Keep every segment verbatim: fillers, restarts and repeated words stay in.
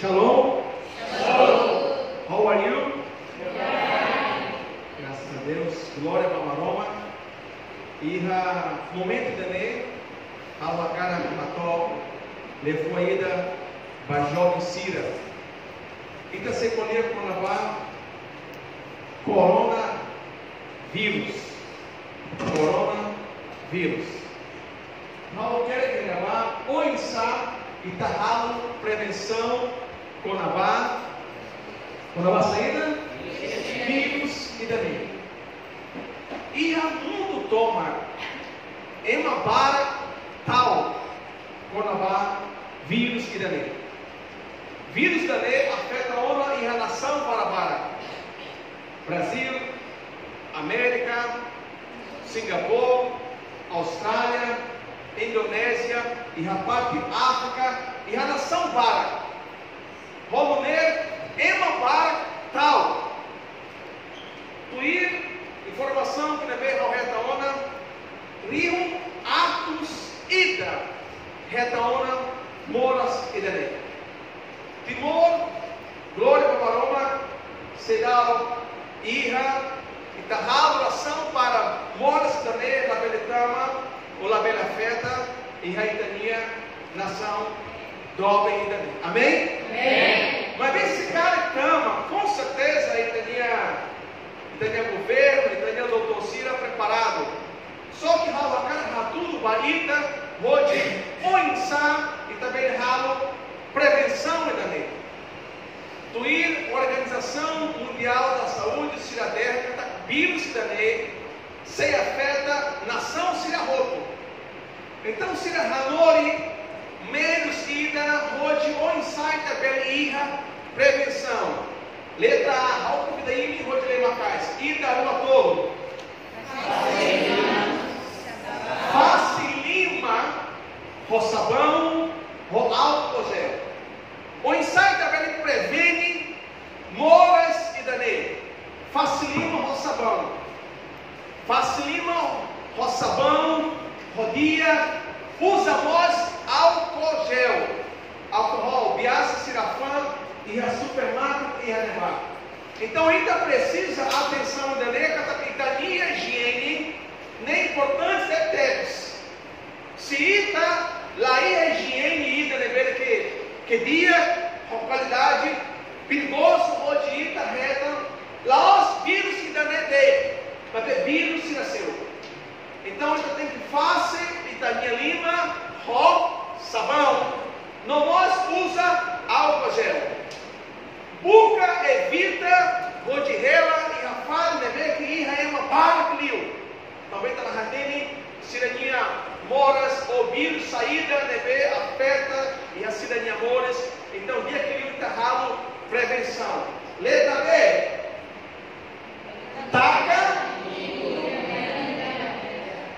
Shalom. How are you? Graças a Deus. Glória ba Maromak. Iha momentu ida-ne'e, ha'u hakarak hato'o liafuan ida ba joven sira. Ita sei ko'alia kona-ba coronavírus. Coronavírus. Ha'u hakarak ko'alia ba oinsá ita halo prevensaun kona-ba, kona-ba saida? Vírus ida-ne'e. Iha mundu tomak, ema barak ta'uk kona-ba vírus ida-ne'e. Vírus ida-ne'e afeta ona iha nasaun barak-barak. Brazil, Amérika, Singapura, Austrália, Indonézia, iha parte Áfrika, iha nasaun barak. Ho nune'e ema barak ta'uk. Tuir informasaun ne'ebé ha'u hetan ona, rihun atus ida hetan ona moras ida-ne'e. Timor, glória ba Maromak, seidauk iha, ita halo orasaun para moras ida-ne'e labele tama, ou labele afeta iha ita-nia nasaun doben ida-ne'e. Amen? Amen. Maibé se karik tama, com certeza ita-nia, ita-nia governu, ita-nia doutór sira preparadu. Só ke ha'u hakarak hatudu ba ita, hodi oinsá ita bele halo prevensaun ida-ne'e. Tuir Organizasaun Mundiál da Saúde sira dehan katak vírus ida-ne'e sei afeta nasaun sira hotu. Entaun, sira hanorin meius ida hodi oinsá ita bele iha prevensaun. Letra A, ha'u konvida imi hodi lee maka'as. Ida, rua, tolu. Fase liman ho sabaun, ho álkol jel. Oinsá ita bele prevene moras ida-ne'e? Fase liman ho sabaun. Fase liman ho sabaun, ho di'ak, uza mós álkol jel. Alkohol, biasa sira fa'an iha supermarket, iha ne'ebá. Entaun, ita presiza atensaun ida-ne'e, katak ita-nia ijiene ne'e importante tebes. Se ita la iha ijiene ida ne'ebé ke, ke di'ak, ho kualidade, perigozu hodi ita hetan, la'ós vírus ida-ne'e de'it, maibé vírus sira seluk. Entaun, ita tenke fase ita-nia liman ho sabaun, no mós uza álkol jel. Buka evita hodi hela iha fatin ne'ebé ke iha ema barak liu. Tanba ita la hatene sira-nia moras ou vírus saida ne'ebé afeta iha sira-nia moras. Entaun, di'ak liu ita halo prevensaun. Letra B. Taka,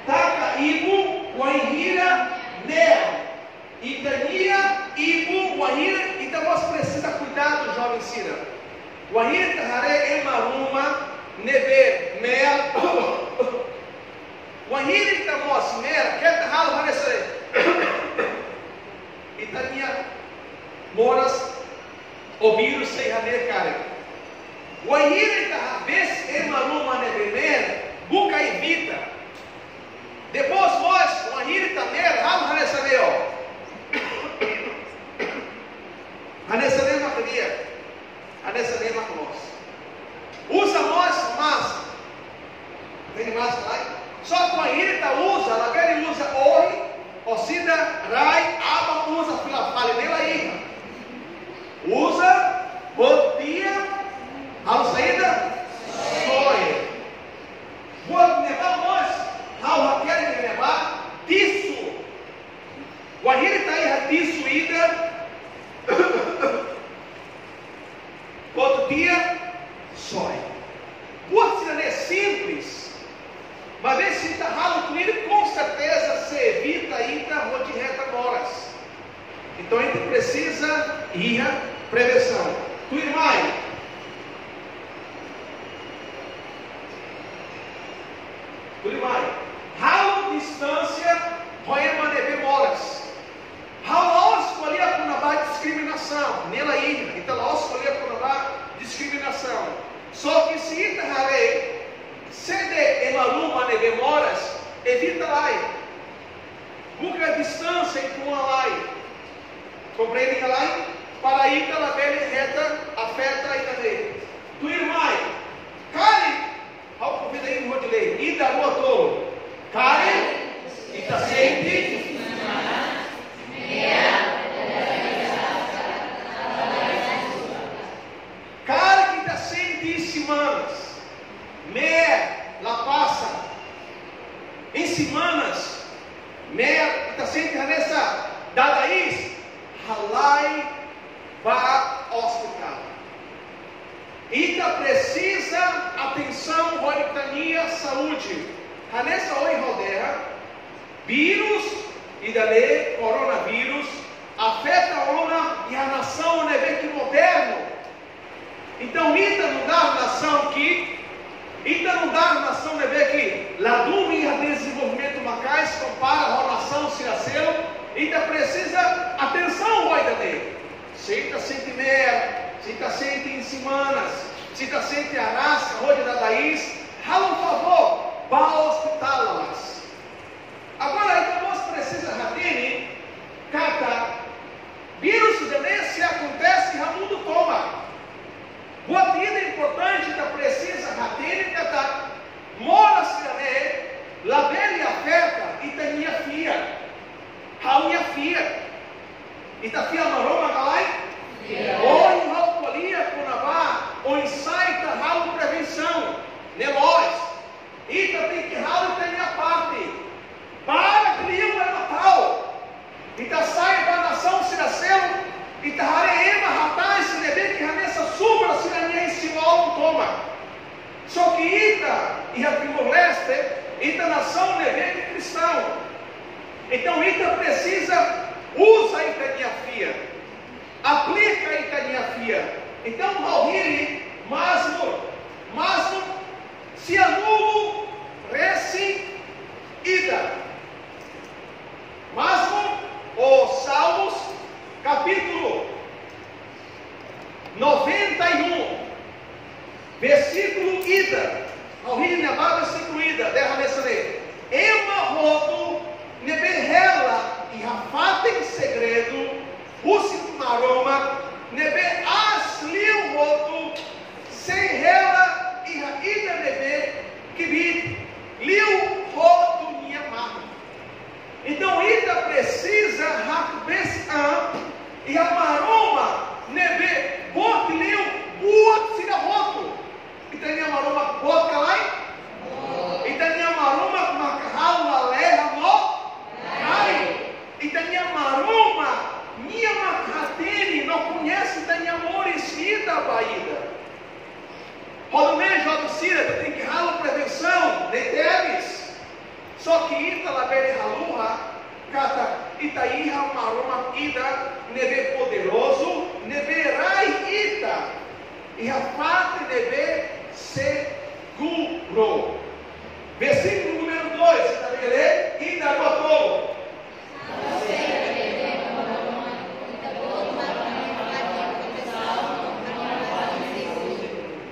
taka ibun wainhira me'ar. Ita-nia ibun wainhira, ita mós presiza kuidadu, joven sira. Wainhira ita haree ema ruma ne'ebé me'ar, wainhira ita mós me'ar, keta halo hanesan ne'e. Ita-nia moras ou vírus sei hanesan ne'e karik. Wainhira ita ha-, bes ema ruma ne'ebé me'ar, buka evita. Depois mós, wainhira ita me'ar, halo hanesan ne'e, ó. Hanesan ne'e mak di'ak. Hanesan ne'e mak loos. Uza mós máskara. Teni máskara, ai? Só ke wainhira ita uza, labele uza ohin, orsida rai, aban uza fila fali, ne'e la iha. Uza, buat di'ak, halo saida? Soe. Buat ne'ebá mós, ha'u hakerek ne'ebá, tisu. Wainhira ita iha tisu ida, buat di'ak, soe. Buat sira-ne'e simples, maibé se ita halo tuir, com certeza sei evita ita hodi hetan moras. Entaun, ita presiza iha prevensaun. Tuirmai. Tuirmai. Halo distánsia ho ema ne'ebé moras. Ha'u la'ós ko'alia kona-ba diskriminasaun. diskriminasaun, ne'e laiha, ita la'ós ko'alia kona-ba diskriminasaun. Só ke se ita haree, sé de'it ema ruma ne'ebé moras, evita lai. Buka distánsia uitoan lai. Komprende ka lae? Para ita labele hetan afeta ita de'it. Tuirmai, karik, ha'u konvida imi hodi lee, ida, rua, tolu. Karik ita sente, karik ita sente isin-manas, me'ar la pasa. Isin-manas, me'ar ita sente hanesan dada iis, halai ba ospitál. Ita presiza atensaun hodi ita-nia saúde. Hanesan ohin ha'u dehan, vírus ida-ne'e, koronavírus, afeta ona iha nasaun ne'ebé ke modernu. Entaun, ita nu'udar nasaun ki'ik, ita nu'udar nasaun ne'ebé ke ladún iha dezenvolvimentu maka'as kompara ho nasaun sira seluk, ita presiza atensaun ba ida-ne'e. Se ita sente me'ar, se ita sente isin-manas, se ita sente araska hodi dada iis, halo favór, bá ospitál lalais. Agora, ita mós presiza hatene katak vírus ida-ne'e sei akontese iha mundu tomak. Buat ida importante ita presiza hatene katak moras ida-ne'e labele afeta ita-nia fiar. Ha'u-nia fiar. Ita fiar Maromak ka lae? Fiar. Ohin ha'u ko'alia kona-ba oinsá ita halo prevensaun. Ne'e loos. Ita tenke halo ita-nia parte. Para ke liu ema ta'uk. Ita sai ba nasaun sira seluk, ita haree ema hatais ne'ebé ke hanesan subra sira-nia isin-lolon tomak. Só ke ita, iha Timor-Leste, ita nasaun ne'ebé ke kristaun. Entaun, ita presiza uza ita-nia fiar. Aplika ita-nia fiar. Entaun, ha'u hili Mazmur. Mazmur sianulu-resin-ida. Mazmur ou Salmos, kapítulu noventa e um, versíkulu ida. Ha'u hili ne'ebá versíkulu ida, dehan hanesan ne'e: Ema hotu ne'ebé hela iha fatin segredu husi Maromak, ne'ebé aas liu hotu, sei hela iha ida ne'ebé kbiit liu hotu nia mahon. Entaun, ita presiza hakbesik an iha Maromak ne'ebé boot liu buat sira hotu. Ita-nia Maromak boot ka lae? Ita-nia Maromak maka halo lalehan no rai. Ita-nia Maromak, nia maka hatene no koñese ita-nia moris ida ba ida. Hodi nune'e, joven sira, ita tenke halo prevensaun, ne'e tebes. Só ke ita labele haluha katak ita iha Maromak ida ne'ebé poderozu, ne'ebé rai ita iha fatin ne'ebé seguru. Versíkulu númeru dois, ita bele lee, ida, rua, tolu.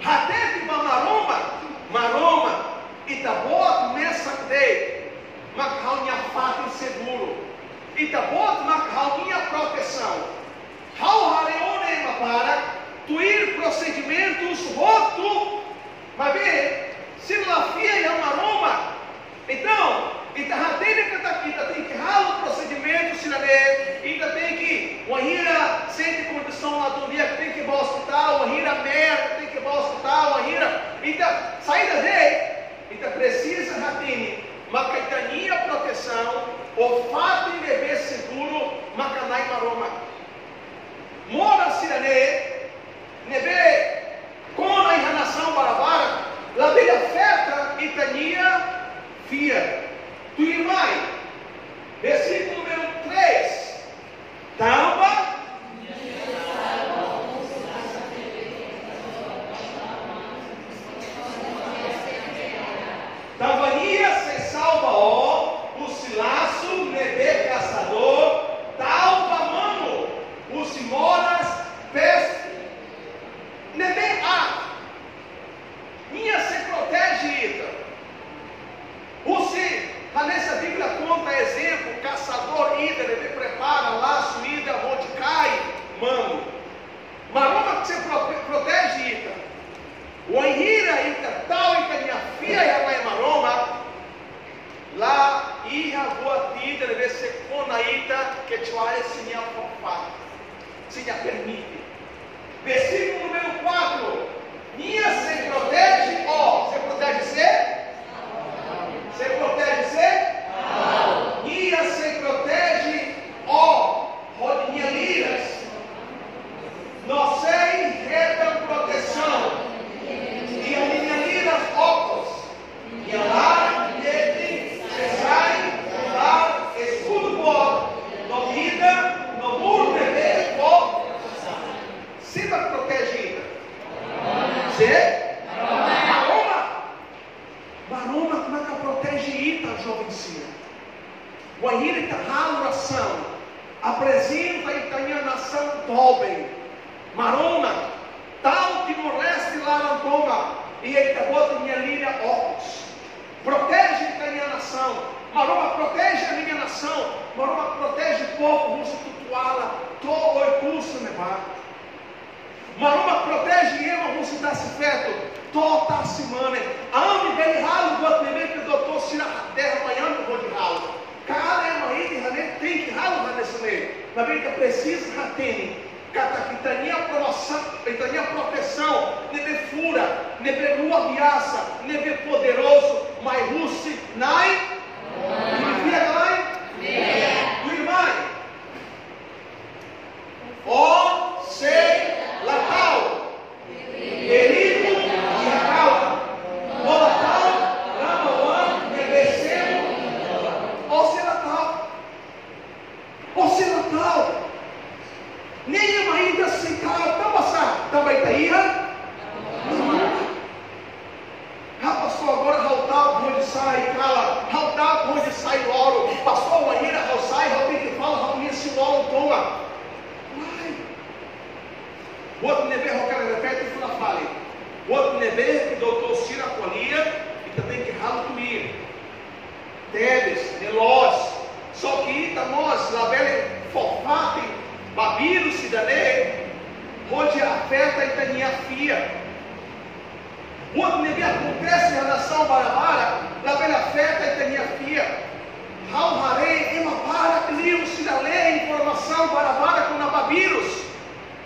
Hatete ba Maromak, Maromak, Ita-Boot mesak de'it mak ha'u-nia fatin seguru. Ita-Boot mak ha'u-nia protesaun. Ha'u haree ona ema barak tuir prosedimentus hotu, maibé sira la fiar iha Maromak. Entaun, ita hatene katak ita tenke halo prosedimentu sira-ne'e, ita tenke, wainhira sente kondisaun la di'ak, tenke bá ospitál, wainhira me'ar, tenke bá ospitál, wainhira ita saida de'it, ita presiza hatene maka ita-nia protesaun, ou fatin ne'ebé seguru, maka Na'i Maromak. Moras sira-ne'e, ne'ebé kona iha nasaun barak-barak, labele afeta ita-nia fiar. Tuirmai, versíkulu númeru três. Tanba, tanba Nia sei salva ó husi lasu ne'ebé kasadór tau ba manu. permite. Versíkulu númeru quatro. Nia sei proteje ó. Sei proteje sé? Sei proteje sé? Nia sei proteje ó hodi nia liras. No sei hetan protesaun iha nia liras okos. Nia laran de'it sei sai nu'udar eskudu boot, no ida no muru ne'ebé fó. Sé mak proteje ita? Sé? Maromak. Maromak maka proteje ita, joven sira. Wainhira ita halo orasaun, aprezenta ita-nia nasaun doben. Maromak, tau Timor-Leste laran tomak iha Ita-Boot nia liras okos. Proteje ita-nia nasaun. Maromak, proteje ami-nia nasaun. Maromak, proteje povu husi tutuala, to'o Oekusi ne'ebá. Maromak, proteje ema husi tasi-feto to'o tasi-mane. Ami bele halo buat ne'ebé ke doutór sira dehan ba ami hodi halo. Karik ema ida hanesan tenke halo hanesan ne'e. Maibé ita presiza hatene katak ita-nia protesaun, ita-nia protesaun ne'ebé furak, ne'ebé luar biasa, ne'ebé poderozu, mai husi Na'i. Fiar ka lae? Tuirmai. Ó sei la ta'uk perigu iha kalan, no la ta'uk rama-oan ne'ebé semo. Ó sei la ta'uk. Ó sei la ta'uk. Nein ema ida sei ta'uk, tanbasá? Tanba ita iha. Ah, pastór, agora ha'u ta'uk hodi sai kalan, ha'u ta'uk hodi sai loron. Pastór, wainhira ha'u sai, ha'u tenke fala ha'u-nia isin-lolon tomak. Lae. Buat ne'ebé ha'u hakarak repete fila fali. Buat ne'ebé ke doutór sira ko'alia, ita tenke halo tuir. Tebes, ne'e loos. Só ke ita mós labele fó fatin ba vírus ida-ne'e hodi afeta ita-nia fiar. Buat ne'ebé akontese iha nasaun barak-barak labele afeta ita-nia fiar. Ha'u haree ema barak liu sira lee informasaun barak-barak kona-ba vírus.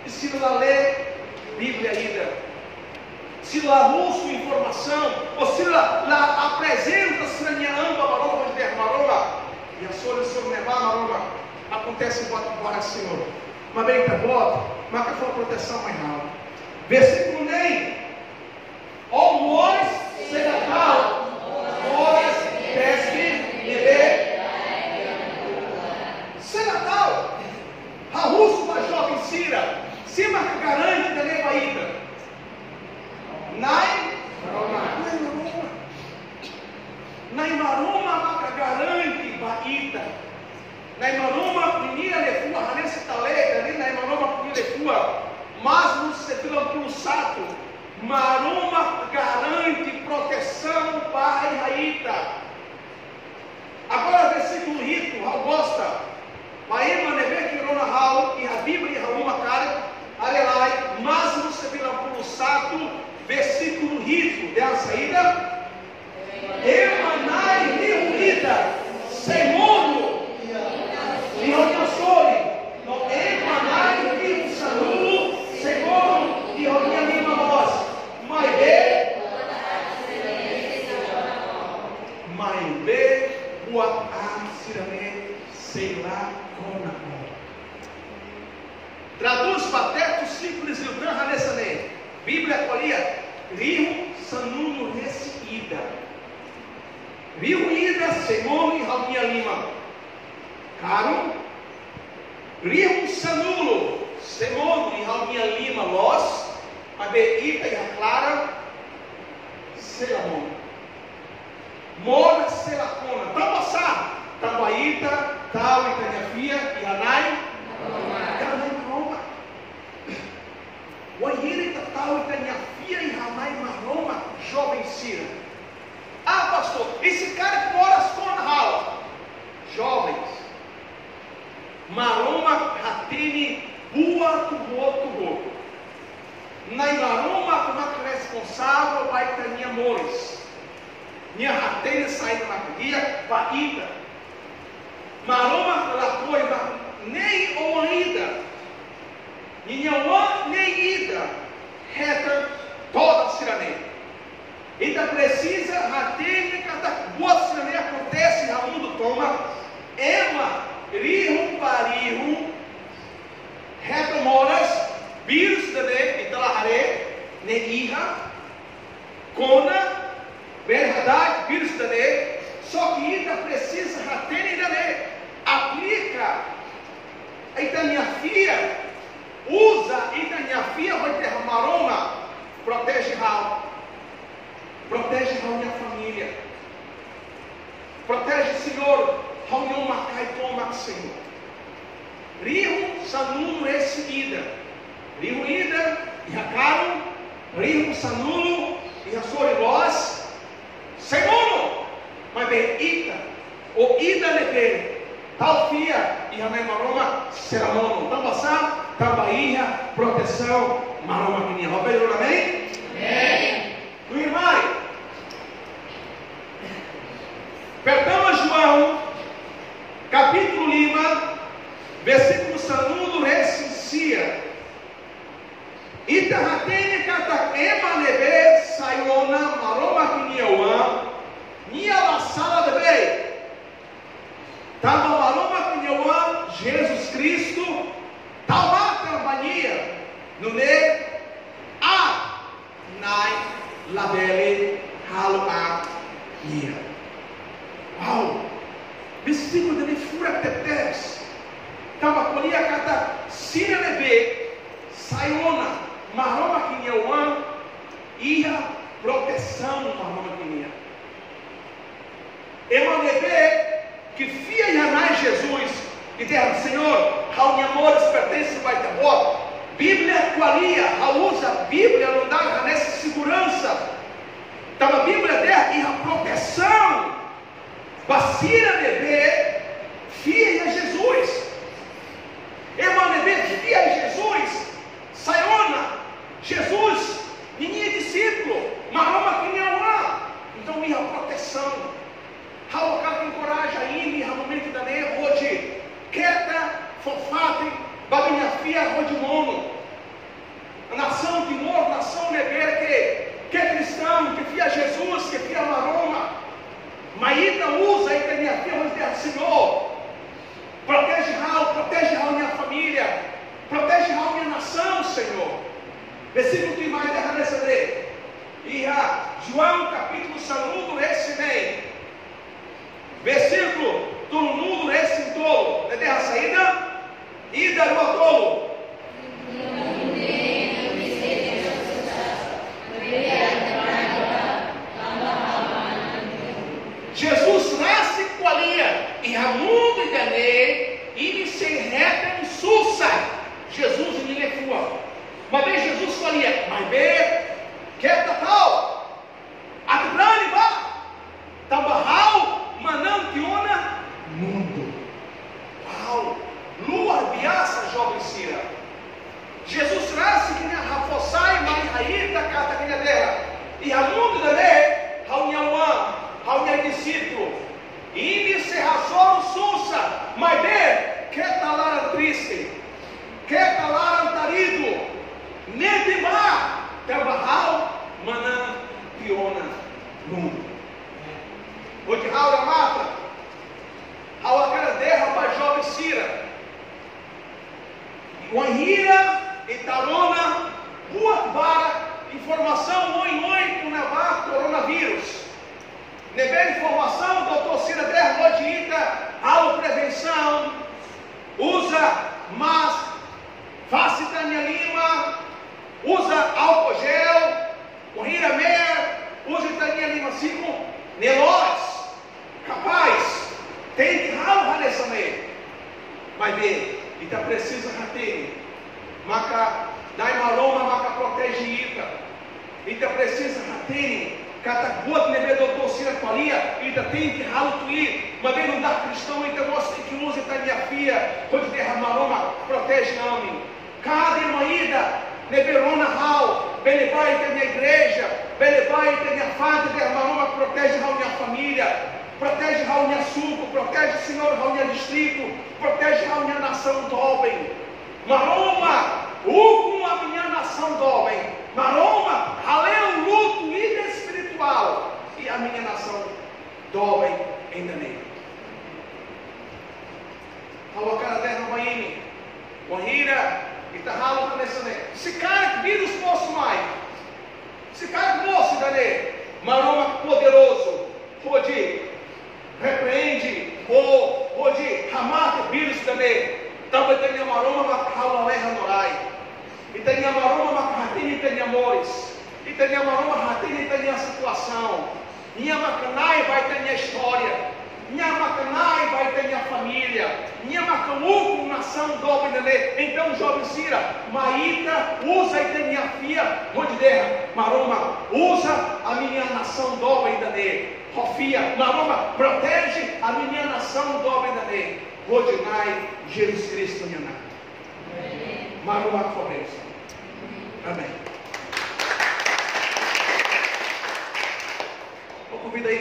I sira la lee Bíblia ida. Sira la husu informasaun, ou sira la aprezenta sira-nia an ba Maromak, hodi dehan: Maromak, iha solusaun ne'ebá, Maromak, akontese buat barak, Señór. Maibé Ita-Boot maka fó protesaun mai ha'u. Versíkulu neen. Ó mós sei la ta'uk, ó mós peste ne'ebé. Sei la ta'uk. Ha'u husu ba joven sira, sé maka garante ida-ne'e ba ita? Na'i Maromak. Na'i Maromak. Na'i Maromak maka garante ba ita. Na'i Maromak ninia liafuan, hanesan ita lee, dari Na'i Maromak ninia liafuan. Mazmur sembilan puluh satu. Maromak garante protesaun ba ita. Agora versíkulu hitu, ha'u gosta. Ba ema ne'ebé ke rona ha'u iha Bíblia, iha uma karik, haree lai, Mazmur sembilan puluh satu, versíkulu hitu, dehan saida? Ema na'in rihun ida sei monu iha ha'u-nia sorin, no ema na'in rihun sanulu sei monu iha ha'u-nia liman mós. Maibé, maibé buat aat sira-ne'e sei la kona ó. Tradús ba Tetu Simples liután hanesan ne'e. Bíblia ko'alia, rihun sanulu-resin-ida. Rihun ida sei monu iha ha'u-nia liman. Karun, rihun sanulu sei monu iha ha'u-nia liman loos, maibé ita iha klaran sei la monu. Moras sei la kona. Tanbasá? Tanba ita tau ita-nia fiar iha Na'i, iha Na'i Maromak. Wainhira ita tau ita-nia fiar iha Na'i Maromak, joven sira. Ah, pastór, i se karik moras kona ha'u? Jovens, Maromak hatene buat hotu-hotu. Na'i Maromak maka responsavel ba ita-nia moris. Nia hatene saida maka di'ak ba ita. Maromak lakohi ba nein oan ida. Ninia oan ne'e ida hetan todan sira-ne'e. Ita presiza hatene katak buat sira-ne'e akontese iha mundu tomak. Ema rihun ba rihun hetan moras, vírus ida-ne'e, ita la haree, ne'e iha, kona, verdade, vírus ida-ne'e, só que ita presiza hatene ida-ne'e, aplika ita-nia fiar, uza ita-nia fiar hodi dehan Maromak, proteje ha'u, proteje ha'u-nia família, proteje, Señór, ha'u-nia umakain tomak, Señór. Rihun sanulu-resin-ida. Rihun ida iha karun, rihun sanulu iha sorin loos. Sei monu, maibé ita, o ida ne'ebé tau fiar iha Nai Maromak sei la monu. Tanba sá? Tanba iha protesaun Maromak nian. Obrigadu, amén? Amén. Tuirmai, pertama João, kapítulu lima, versíkulu sanulu-resin-sia. Ita hatene katak ema ne'ebé sai ona Maromak ninia oan, nia la sala de'it. Tanba Maromak ninia oan, Jesus Kristu, tau matan ba nia, nune'e aat-na'in labele halo aat nia. Uau! Versíkulu ida-ne'e furak tebes. Tanba ko'alia katak sira ne'ebé sai ona Maromak ninia oan, iha protesaun Maromak nian. Ema ne'ebé ke fiar iha Nai Jesus, i dehan, Señór, ha'u-nia moris pertense ba Ita-Boot. Bíblia ko'alia, ha'u uza Bíblia nu'udar hanesan seguransa. Tanba Bíblia dehan iha protesaun ba sira ne'ebé fiar iha Jesus. Ema ne'ebé fiar iha Jesus, sai ona Jesus ninia dixípulu, Maromak ninia oan. Entaun, iha protesaun. Ha'u hakarak enkoraja imi iha momentu ida-ne'e hodi keta fó fatin ba imi-nia fiar hodi monu. Nasaun Timor, nasaun ne'ebé ke, ke kristaun, ke fiar Jesus, ke fiar Maromak. Mai ita uza ita-nia fiar hodi dehan, Señór, proteje ha'u, proteje ha'u-nia família, proteje ha'u-nia nasaun, Señór. Versíkulu tuirmai dehan hanesan ne'e. Iha João kapítulu sanulu-resin-neen, versíkulu tolunulu-resin-tolu, ne'e dehan saida? Ida, rua, tolu. Jesus rasik ko'alia, iha mundu ida-ne'e imi sei hetan susar. Jesus nia liafuan. Maibé Jesus ko'alia, maibé keta ta'uk, atu brani bá, tanba ha'u manán tiha ona mundu. Uau, luar biasa, joven sira. Jesus rasik nia hafoin sai mai iha ita katak nia dehan, iha mundu ida-ne'e, ha'u-nia oan, ha'u-nia dixípulu, imi sei hasoru susar, maibé keta laran triste, keta laran taridu, ne'e de'it, tanba ha'u manán tiha ona mundu. Hodi ha'u remata, ha'u hakarak dehan ba joven sira, wainhira ita rona buat barak informasaun oioin kona-ba koronavírus. Ne'ebé informasaun doutór sira dehan hodi ita halo prevensaun, uza máskara, fase ita-nia liman, uza álcool gel, wainhira me'ar, uza ita-nia liman simu, ne'e loos. Kapás, tenke halo hanesan ne'e. Maibé, ita presiza hatene maka Nai Maromak maka proteje ita. Ita presiza hatene katak buat ne'ebé doutór sira ko'alia, ita tenke halo tuir. Maibé nu'udar kristaun, ita mós tenke uza ita-nia fiar hodi dehan Maromak, proteje ami. Kada ema ida ne'ebé rona ha'u, bele bá ita-nia igreja, bele bá ita-nia fatin, dehan Maromak, proteje ha'u-nia família, proteje ha'u-nia suku, proteje, Señór, ha'u-nia distritu, proteje ha'u-nia nasaun doben. Maromak, nasaun doben. Maromak hale'u lutu, líder espirituál, iha ami-nia nasaun doben ida-ne'e. Ha'u hakarak dehan ba imi, wainhira ita halo hanesan ne'e, se karik vírus mosu mai, se karik mosu ida-ne'e, Maromak poderozu hodi repreende, ou hodi hamate vírus ida-ne'e. Tanba ita-nia Maromak mak halo lalehan no rai. Ita-nia Maromak mak hatene ita-nia moris. Ita-nia Maromak hatene ita-nia situasaun. Nia mak Na'i ba ita-nia istória. Nia mak Na'i ba ita-nia família. Nia mak ukun nasaun doben ida-ne'e. Entaun, joven sira, mai ita uza ita-nia fiar hodi dehan: Maromak, uza ami-nia nasaun doben ida-ne'e ho fiar. Maromak, proteje ami-nia nasaun doben ida-ne'e hodi Na'i Jesus Kristu nia naran. Maromak fó bensaun. Amen. Ha'u konvida